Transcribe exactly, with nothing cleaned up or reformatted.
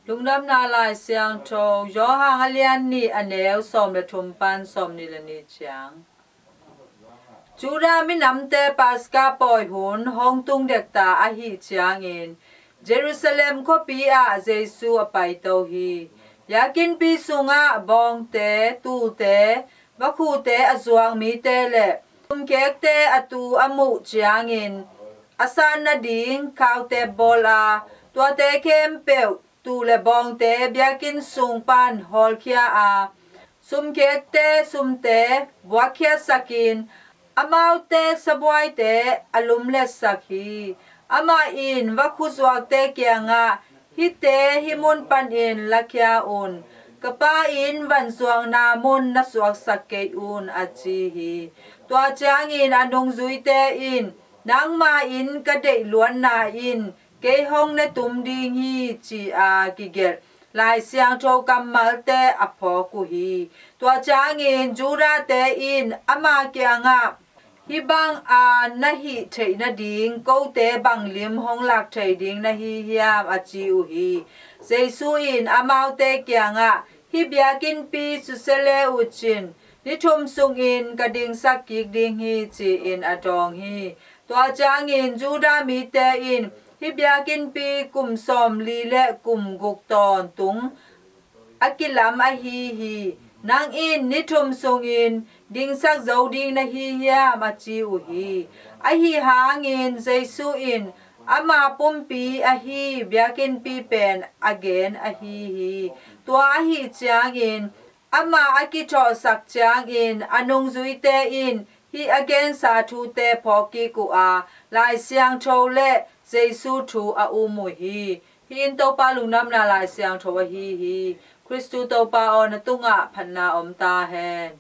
Lungdamna Lai Siangtho, Johan a lian nih, a neu sawm le thum pan sawm nih le nih ciang. Judah minamte Paska pawi hun hong tung dekta ahih ciangin Jerusalem khuapi ah Jesu a paito hi. Biakinnpi sungah bawngte, tuute, vakhute a zuak mite le sumkhekte a tu a muh ciangin a san nading khaute bawl a, tuate khempeuh tu le bawngte biakinn sung pan hawlkhia a, sumkhekte sumte buakkhiatsakin amaute sabuaite a lumletsak hi. Amah in vakhu zuakte kiangah, "Hihte hih mun panin lakhia un. Ka Pa in van zuakna mun na suaksak kei un," a ci hi. Tua ciangin a nungzuite in, "Nangma in ka deih luatna in kei hong ne tum ding hi," ci-a kigelh Lai Siangtho kammalte a phawk uh hi. Tua ciangin Judah-te in ama kiangah, "Hih banga na hih theih nading kote bang lim hong lak thei ding na hi hiam?" a ci uh hi. Jesu in amaute kiangah, "Hih biakinnpi susia le uh cin, ni thum sungin ka dingsak kik ding hi," ci-in a dawng hi. Tua ciangin Judah mite in, "Hih biakinnpi kum sawmli le kum guk tawntung a kilam ahi hi. Nang in ni thum sungin dingsak zo ding na hi hiam?" a ci uh hi. Ahi hangin Jesu in ama pumpi ahi biakinnpi pen a gen ahi hi. Tua ahih ciangin amah a kithawhsak ciangin a nungzuite in hih a gensa thute phawk kik uh a, Lai Siangtho le Jesu thu a um uh hi. Hih in Topa Lungdamna Lai Siangtho ahi hi. Khristu Topa aw, na tungah phatna om ta hen.